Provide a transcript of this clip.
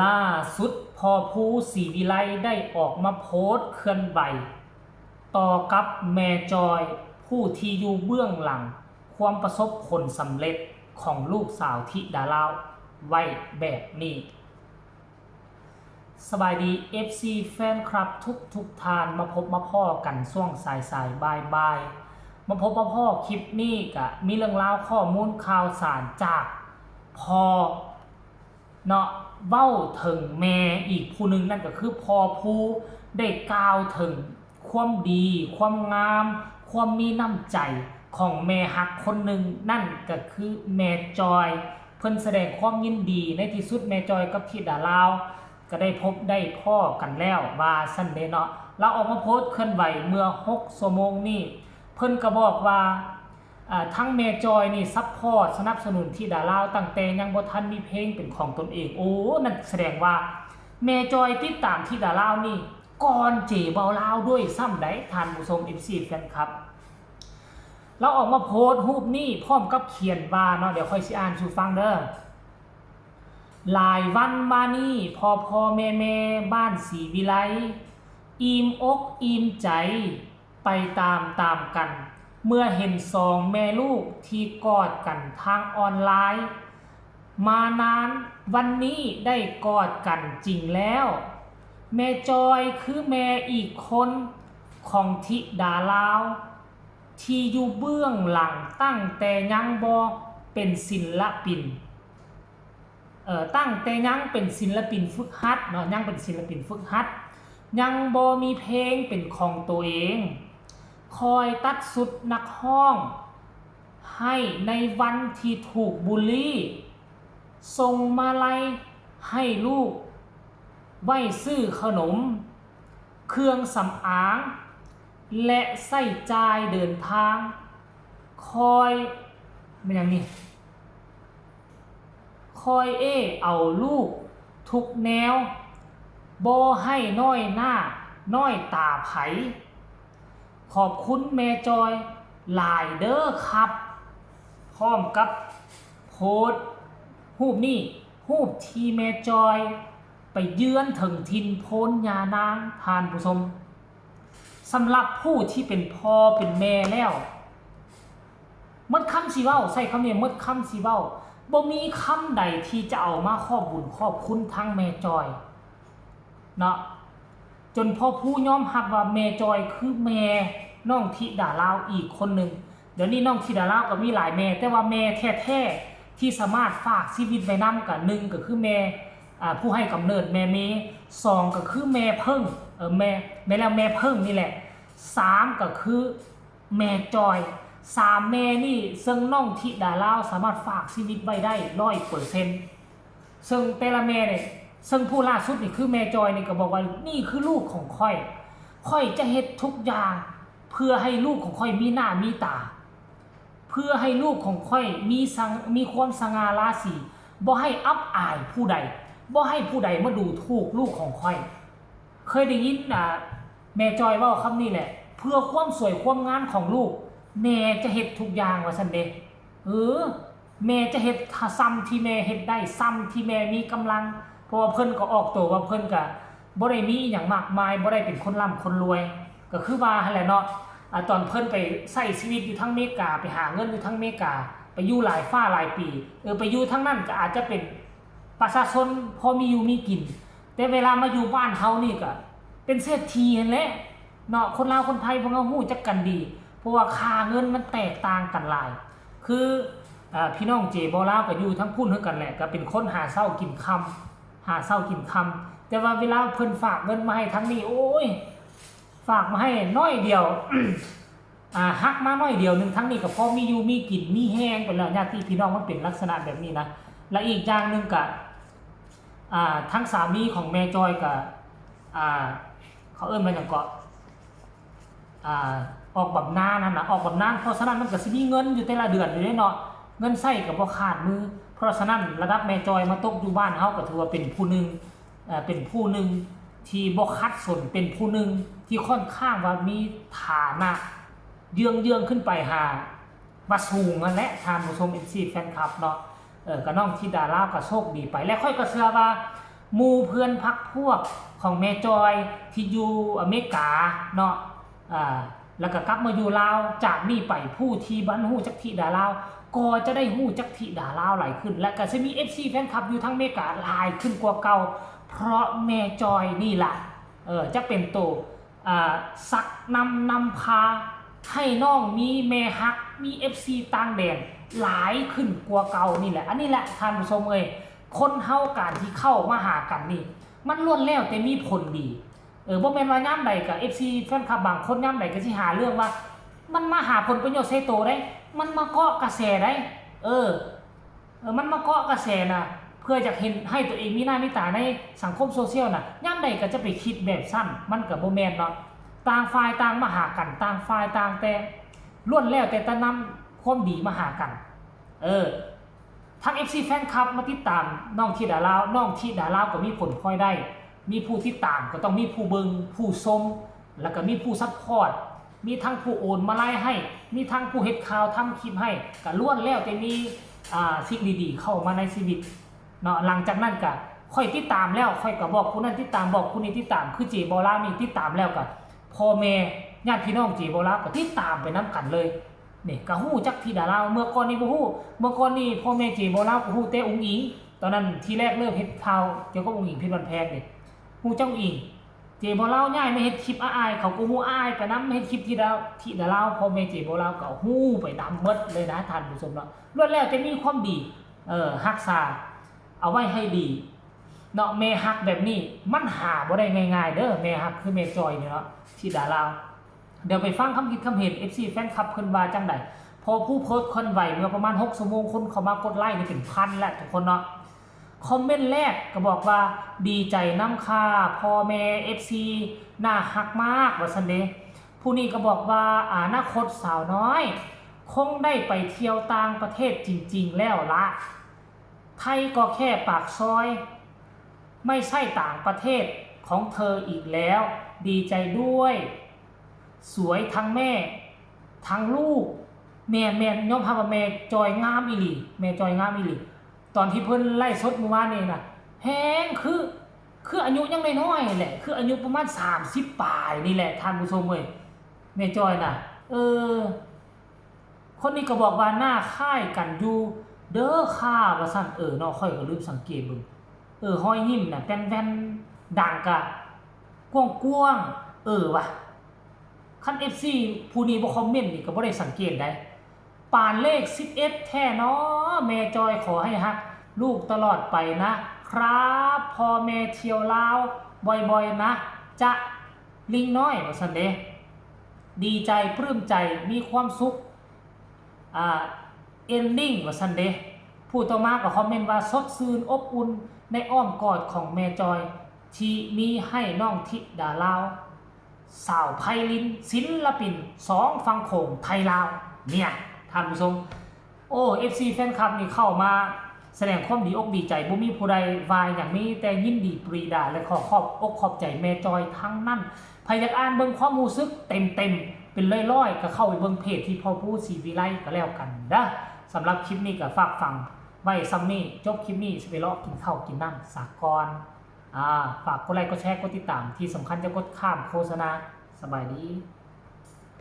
ລ່າສຸດ ພໍ່ພູ ສີວິໄລ ໄດ້ອອກມາໂພສເຄື່ອນໄຫວຕໍ່ກັບແມ່ຈອຍ ຜູ້ທີ່ຢູ່ເບື້ອງຫຼັງຄວາມປະສົບຜົນສຳເລັດຂອງລູກສາວທິດາລາວໄວ້ແບບນີ້. ສະບາຍດີ ເອັຟຊີ ແຟນຄລັບທຸກໆທ່ານ, ມາພົບມາພໍ້ກັນຊ່ວງສາຍໆ ບ່າຍໆ. ມາພົບມາພໍ້ຄລິບນີ້ກະມີເລື່ອງລາວຂໍ້ມູນຂ່າວສານຈາກພໍ່ ເນາະ ເວົ້າເຖິງແມ່ອີກຜູ້ໜຶ່ງ ນັ້ນກໍຄືພໍ່ພູ ໄດ້ກ່າວເຖິງຄວາມດີ ຄວາມງາມ ຄວາມມີນ້ຳໃຈຂອງແມ່ຮັກຄົນໜຶ່ງ ນັ້ນກໍຄືແມ່ຈອຍ. ເພິ່ນສະແດງຄວາມຍິນດີ ໃນທີ່ສຸດແມ່ຈອຍກັບທິດາລາວກໍໄດ້ພົບໄດ້ພໍ້ກັນແລ້ວ ວ່າຊັ້ນເດເນາະ. ລາວອອກມາໂພສເຄື່ອນໄຫວເມື່ອຫົກຊົ່ວໂມງນີ້ ເພິ່ນກໍບອກວ່າ ອາ ທັງແມ່ຈອຍນີ້ຊັບພອດສະໜັບສະໜູນທິດາລາວ ຕັ້ງແຕ່ຍັງບໍ່ທັນມີເພງເປັນຂອງຕົນເອງ. ໂອ້ ນັ້ນສະແດງວ່າແມ່ຈອຍຕິດຕາມທິດາລາວນີ້ກ່ອນເຈເບົາລາວດ້ວຍຊ້ຳໃດ໋ ທ່ານຜູ້ຊົມ ເອັຟຊີ ແຟນຄລັບ. ລາວອອກມາໂພສຮູບນີ້ພ້ອມກັບຂຽນວ່າເນາະ, ດຽວຂ້ອຍຊິອ່ານສູ່ຟັງເດີ. ຫຼາຍວັນມານີ້ ພໍ່ໆແມ່ໆບ້ານສີວິໄລ ອີ່ມອົກອີ່ມໃຈ ໄປຕາມໆກັນ ເມື່ອເຫັນສອງແມ່ລູກທີ່ກອດກັນທາງອອນລາຍມານານ, ວັນນີ້ໄດ້ກອດກັນຈິງແລ້ວ. ແມ່ຈອຍຄືແມ່ອີກຄົນຂອງທິດາລາວ ທີ່ຢູ່ເບື້ອງຫຼັງຕັ້ງແຕ່ຍັງບໍ່ເປັນສິນລະປິນ ເອີ ຕັ້ງແຕ່ຍັງເປັນສິນລະປິນຝຶກຫັດເນາະ, ຍັງເປັນສິນລະປິນຝຶກຫັດ ຍັງບໍ່ມີເພງເປັນຂອງໂຕເອງ, ຄອຍຕັດຊຸດນັກຮ້ອງໃຫ້ໃນວັນທີ່ຖືກບູລີ, ສົ່ງມາໄລໃຫ້ລູກໄວ້ຊື້ຂະໜົມ, ເຄື່ອງສຳອາງ ແລະ ໃຊ້ຈ່າຍເດີນທາງ. ຄອຍ ແມ່ນຫຍັງນີ້? ຄອຍເອ້ເອົາລູກທຸກແນວ, ບໍ່ໃຫ້ນ້ອຍໜ້ານ້ອຍຕາໃຜ. ຂອບຄຸນແມ່ຈອຍຫຼາຍເດີຄັບ. ພ້ອມກັບໂພສຮູບນີ້, ຮູບທີ່ແມ່ຈອຍໄປເຢືອນເຖິງຖິ່ນໂພນຍານາງ, ທ່ານຜູ້ຊົມ. ສຳລັບຜູ້ທີ່ເປັນພໍ່ເປັນແມ່ແລ້ວ ໝົດຄຳຊິເວົ້າ, ໃຊ້ຄຳນີ້ ໝົດຄຳຊິເວົ້າ, ບໍ່ມີຄຳໃດທີ່ຈະເອົາມາຂອບບຸນຂອບຄຸນທັງແມ່ຈອຍເນາະ, ຈົນພໍ່ພູຍອມຮັບວ່າແມ່ຈອຍຄືແມ່ນ້ອງທິດາລາວອີກຄົນໜຶ່ງ. ດຽວນີ້ນ້ອງທິດາລາວກໍມີຫຼາຍແມ່, ແຕ່ວ່າແມ່ແທ້ໆທີ່ສາມາດຝາກຊີວິດໄວ້ນຳ ກໍໜຶ່ງກໍຄືແມ່ ອ່າ ຜູ້ໃຫ້ກຳເນີດແມ່ເມ, ສອງກໍຄືແມ່ເພິ່ງ ເອີ ແມ່ ແມ່ນແລ້ວ ແມ່ເພິ່ງນີ້ແຫຼະ, ສາມກໍຄືແມ່ຈອຍ. ສາມແມ່ນີ້ ເຊິ່ງນ້ອງທິດາລາວສາມາດຝາກຊີວິດໄວ້ໄດ້ຮ້ອຍເປີເຊັນ, ເຊິ່ງແຕ່ລະແມ່ນີ້ ເຊິ່ງຜູ້ລ່າສຸດນີ້ຄືແມ່ຈອຍນີ້ກໍບອກວ່າ ນີ້ຄືລູກຂອງຂ້ອຍ, ຂ້ອຍຈະເຮັດທຸກຢ່າງເພື່ອໃຫ້ລູກຂອງຂ້ອຍມີໜ້າມີຕາ. ເພື່ອໃຫ້ລູກຂອງຂ້ອຍມີສັງ ມີຄວາມສະຫງ່າລາສີ, ບໍ່ໃຫ້ອັບອາຍຜູ້ໃດ, ບໍ່ໃຫ້ຜູ້ໃດມາດູຖູກລູກຂອງຂ້ອຍ. ເຄີຍໄດ້ຍິນ ອ່າ ແມ່ຈອຍເວົ້າຄຳນີ້ແຫຼະ, ເພື່ອຄວາມສວຍຄວາມງາມຂອງລູກ, ແມ່ຈະເຮັດທຸກຢ່າງ ວ່າຊັ້ນເດ. ເອີ ແມ່ຈະເຮັດ ຊ- ຊ່ຳທີ່ແມ່ເຮັດໄດ້, ຊ່ຳທີ່ແມ່ມີກຳລັງ, ເພາະວ່າເພິ່ນກໍອອກໂຕວ່າເພິ່ນກະບໍ່ໄດ້ມີອີ່ຫຍັງມາກມາຍ, ບໍ່ໄດ້ເປັນຄົນລ່ຳຄົນລວຍ. ກໍຄືວ່າຫັ້ນແຫຼະເນາະ, ອາ ຕອນເພິ່ນໄປໃຊ້ຊີວິດຢູ່ທາງເມກາ, ໄປຫາເງິນຢູ່ທາງເມກາ, ໄປຢູ່ຫຼາຍຟ້າຫຼາຍປີ, ເອີ ໄປຢູ່ທາງນັ້ນກໍອາດຈະເປັນປະຊາຊົນພໍມີຢູ່ມີກິນ, ແຕ່ເວລາມາຢູ່ບ້ານເຮົານີ້ກໍເປັນເສດຖີຫັ້ນແຫຼະເນາະ. ຄົນລາວຄົນໄທພວກເຮົາຮູ້ຈັກກັນດີ, ເພາະວ່າຄ່າເງິນມັນແຕກຕ່າງກັນຫຼາຍ. ຄື ອາ ພີ່ນ້ອງເຈບໍ່ລາວກໍຢູ່ທາງພຸ້ນຄືກັນແຫຼະ, ກໍເປັນຄົນຫາເຊົ້າກິນຄ່ຳ, ຫາເຊົ້າກິນຄ່ຳ, ແຕ່ວ່າເວລາເພິ່ນຝາກເງິນມາໃຫ້ທາງນີ້, ໂອ້ຍ ຝາກມາໃຫ້ໜ້ອຍດຽວ ອາ ຫັກມາໜ້ອຍດຽວໜຶ່ງ, ທາງນີ້ກໍພໍມີຢູ່ມີກິນ ມີແຮງໄປແລ້ວ. ຍາດຕິພີ່ນ້ອງມັນເປັນລັກສະນະແບບນີ້ນະ. ແລະ ອີກຢ່າງໜຶ່ງກະ ອາ ທາງສາມີຂອງແມ່ຈອຍກະ ອາ ເຂົາເອີ້ນວ່າຫຍັງເກາະ ອາ ອອກບຳນານຫັ້ນນະ, ອອກບຳນານ, ເພາະສະນັ້ນມັນກະຊິມີເງິນຢູ່ແຕ່ລະເດືອນຢູ່ເດ້ເນາະ, ເງິນໃຊ້ກະບໍ່ຂາດມື. ເພາະສະນັ້ນລະດັບແມ່ຈອຍມາຕົກຢູ່ບ້ານເຮົາກະຖືວ່າເປັນຜູ້ໜຶ່ງ ເປັນຜູ້ໜຶ່ງທີ່ບໍ່ຂັດສົນ, ເປັນຜູ້ໜຶ່ງທີ່ຂ້ອນຂ້າງວ່າມີຖານະເຢື້ອງໆຂຶ້ນໄປຫາວ່າສູງຫັ້ນແຫຼະ ທ່ານຜູ້ຊົມ ເອັຟຊີ ແຟນຄລັບເນາະ. ເອີ ກະນ້ອງທິດາລາວກະໂຊກດີໄປ, ແລະ ຂ້ອຍກະເຊື່ອວ່າ ໝູ່ເພື່ອນພັກພວກຂອງແມ່ຈອຍທີ່ຢູ່ອາເມລິກາເນາະ ອາ ແລ້ວກໍກັບມາຢູ່ລາວ. ຈາກນີ້ໄປຜູ້ທີ່ບໍ່ທັນຮູ້ຈັກທິດາລາວ ກໍຈະໄດ້ຮູ້ຈັກທິດາລາວຫຼາຍຂຶ້ນ ແລະກໍຊິມີເອັຟຊີແຟນຄລັບຢູ່ທາງເມກາຫຼາຍຂຶ້ນກວ່າເກົ່າ ເພາະແມ່ຈອຍນີ້ລະ ເອີ ຈະເປັນໂຕ ອາ ຊັກນຳນຳພາໃຫ້ນ້ອງມີແມ່ຮັກ ມີເອັຟຊີຕ່າງແດນຫຼາຍຂຶ້ນກວ່າເກົ່ານີ້ແຫຼະ. ອັນນີ້ແຫຼະທ່ານຜູ້ຊົມເອີຍ ຄົນເຮົາການທີ່ເຂົ້າມາຫາກັນນີ້ ມັນລ້ວນແລ້ວແຕ່ມີຜົນດີ. ເອີ ບໍ່ແມ່ນວ່າຍາມໃດກໍ ເອັຟຊີແຟນຄລັບບາງຄົນຍາມໃດກໍຊິຫາເລື່ອງວ່າ ມັນມາຫາຜົນປະໂຫຍດໃສ່ໂຕໄດ໋ ມັນມາເກາະກະແສໄດ໋ ເອີ ເອີ ມັນມາເກາະກະແສນະ ເພື່ອຢາກເຫັນໃຫ້ຕົວເອງມີໜ້າມີຕາໃນສັງຄົມໂຊຊຽວນະ ຍາມໃດກໍຈະໄປຄິດແບບຊັ້ນ ມັນກໍບໍ່ແມ່ນເນາະ. ຕ່າງຝ່າຍຕ່າງມາຫາກັນ ຕ່າງຝ່າຍຕ່າງແຕ່ ລ້ວນແລ້ວແຕ່ຈະນຳຄວາມດີມາຫາກັນ ເອີ. ທັງເອັຟຊີແຟນຄລັບມາຕິດຕາມນ້ອງທິດາລາວ ນ້ອງທິດາລາວກໍມີຜົນພອຍໄດ້ ມີຜູ້ຕິດຕາມກໍຕ້ອງມີຜູ້ເບິ່ງ ຜູ້ຊົມ ແລ້ວກໍມີຜູ້ຊັບພອດ ມີທັງຜູ້ໂອນມາໄລໃຫ້ ມີທັງຜູ້ເຮັດຂ່າວທຳຄລິບໃຫ້ ກໍລ້ວນແລ້ວແຕ່ມີ ອາ ສິ່ງດີໆເຂົ້າມາໃນຊີວິດເນາະ. ຫຼັງຈາກນັ້ນກໍຂ້ອຍຕິດຕາມແລ້ວ ຂ້ອຍກໍບອກຜູ້ນັ້ນຕິດຕາມ ບອກຜູ້ນີ້ຕິດຕາມ ຄືເຈບໍ່ລາວນີ້ຕິດຕາມແລ້ວກໍພໍ່ແມ່ຍາດພີ່ນ້ອງເຈບໍ່ລາວກໍຕິດຕາມໄປນຳກັນເລີຍ. ນີ້ກໍຮູ້ຈັກທິດາລາວ ເມື່ອກ່ອນນີ້ບໍ່ຮູ້ ເມື່ອກ່ອນນີ້ພໍ່ແມ່ເຈບໍ່ລາວກໍຮູ້ແຕ່ອຸງອິງ ຕອນນັ້ນທີແລກເລີ່ມເຮັດຂ່າວກ່ຽວກັບອຸງອິງ ເພັດບ້ານແພງນີ້ ຮູ້ຈັກອຸງອິງ. ເຈບໍ່ລາວຍ້າຍມາເຮັດຄລິບອາອາຍ ເຂົາກໍຮູ້ອາອາຍໄປນຳ ເຮັດຄລິບທິດາ ທິດາລາວ ພໍ່ແມ່ເຈບໍ່ລາວກໍຮູ້ໄປນຳໝົດເລີຍນະທ່ານຜູ້ຊົມເນາະ. ລ້ວນແລ້ວແຕ່ມີຄວາມດີ ເອີ ຮັກສາເອົາໄວ້ໃຫ້ດີເນາະ. ແມ່ຮັກແບບນີ້ມັນຫາບໍ່ໄດ້ງ່າຍໆເດີ ແມ່ຮັກຄືແມ່ຈອຍນີ້ເນາະ ທິດາລາວ. ດຽວໄປຟັງຄຳຄິດຄຳເຫັນເອັຟຊີແຟນຄລັບເພິ່ນວ່າຈັ່ງໃດ ເພາະຜູ້ໂພສເຄື່ອນໄຫວເມື່ອປະມານຫົກຊົ່ວໂມງ ຄົນເຂົ້າມາກົດໄລນີ້ເປັນພັນແລ້ວທຸກຄົນເນາະ. ຄອມເມັນແລກກໍບອກວ່າ ດີໃຈນຳຄ່າພໍ່ແມ່ເອັຟຊີ ໜ້າຮັກມາກ ວ່າຊັ້ນເດ. ຜູ້ນີ້ກໍບອກວ່າ ອະນາຄົດສາວນ້ອຍຄົງໄດ້ໄປທ່ຽວຕ່າງປະເທດຈິງໆແລ້ວລະ ໄທກໍແຄ່ປາກຊອຍ ໄມ່ໃຊ່ຕ່າງປະເທດຂອງເທີອີກແລ້ວ ດີໃຈດ້ວຍ ສວຍທັງແມ່ທັງລູກ. ແມ່ນໆ ຍອມຮັບວ່າແມ່ຈອຍງາມອີ່ຫຼີ ແມ່ຈອຍງາມອີ່ຫຼີ. ຕອນທີ່ເພິ່ນໄລຟ໌ສົດມື້ວານນີ້ນະ ແຮງຄື ຄືອາຍຸຍັງນ້ອຍໆແຫຼະ ຄືອາຍຸປະມານສາມສິບປາຍນີ້ແຫຼະທ່ານຜູ້ຊົມເອີຍ ແມ່ຈອຍນະ ເອີ. ຄົນນີ້ກໍບອກວ່າ ໜ້າຄ້າຍກັນຢູ່ເດີຄ່າ ວ່າຊັ້ນ. ເອີເນາະ ຂ້ອຍກໍລືມສັງເກດເບິ່ງ ເອີ ຮອຍຍິ້ມນະ ແວ່ນໆ ດັງກະກວ້າງໆ ເອີວ່າ ຄັນເອັຟຊີຜູ້ນີ້ບໍ່ຄອມເມັນນີ້ກໍບໍ່ໄດ້ສັງເກດໃດ໋. ປານເລກສິບເອັດແທ້ເນາະ ແມ່ຈອຍ ຂໍໃຫ້ຮັກລູກຕະຫຼອດໄປນະຄຣັບ ພໍ່ແມ່ທ່ຽວລາວບ່ອຍໆນະ ຈະ ລິງນ້ອຍ ວ່າຊັ້ນເດ. ດີໃຈ ປຶ້ມໃຈ ມີຄວາມສຸກ ອາ ເອັນດິງ ວ່າຊັ້ນເດ. ຜູ້ຕໍ່ມາກໍຄອມເມັນວ່າ ສົດຊື່ນອົບອຸ່ນໃນອ້ອມກອດຂອງແມ່ຈອຍ ທີ່ມີໃຫ້ນ້ອງທິດາລາວ ສາວໄພລິນ ສິນລະປິນສອງຝັ່ງໂຂງໄທລາວ ເນຍ ທ່ານຜູ້ຊົມ. ໂອ້ ເອັຟຊີແຟນຄລັບນີ້ເຂົ້າມາສະແດງຄວາມດີອົກດີໃຈ ບໍ່ມີຜູ້ໃດວ່າຫຍັງ ມີແຕ່ຍິນດີປຣີດາ ແລະ ຂໍຂອບອົກຂອບໃຈແມ່ຈອຍທັງນັ້ນ. ໃຜຢາກອ່ານເບິ່ງຄວາມຮູ້ສຶກເຕັມໆ ເປັນຮ້ອຍໆ ກໍເຂົ້າໄປເບິ່ງເພຈທີ່ພໍ່ພູສີວິໄລກໍແລ້ວກັນເດີ້. ສຳລັບຄລິບນີ້ກໍຝາກຝັງໄວ້ສ່ຳນີ້ ຈົບຄລິບນີ້ຊິໄປເລາະກິນເຂົ້າກິນນ້ຳສາກ່ອນ. ອາ ຝາກກົດໄລ ກົດແຊ ກົດຕິດຕາມ ທີ່ສຳຄັນຢ່າກົດຂ້າມໂຄສະນາ. ສະບາຍດີ.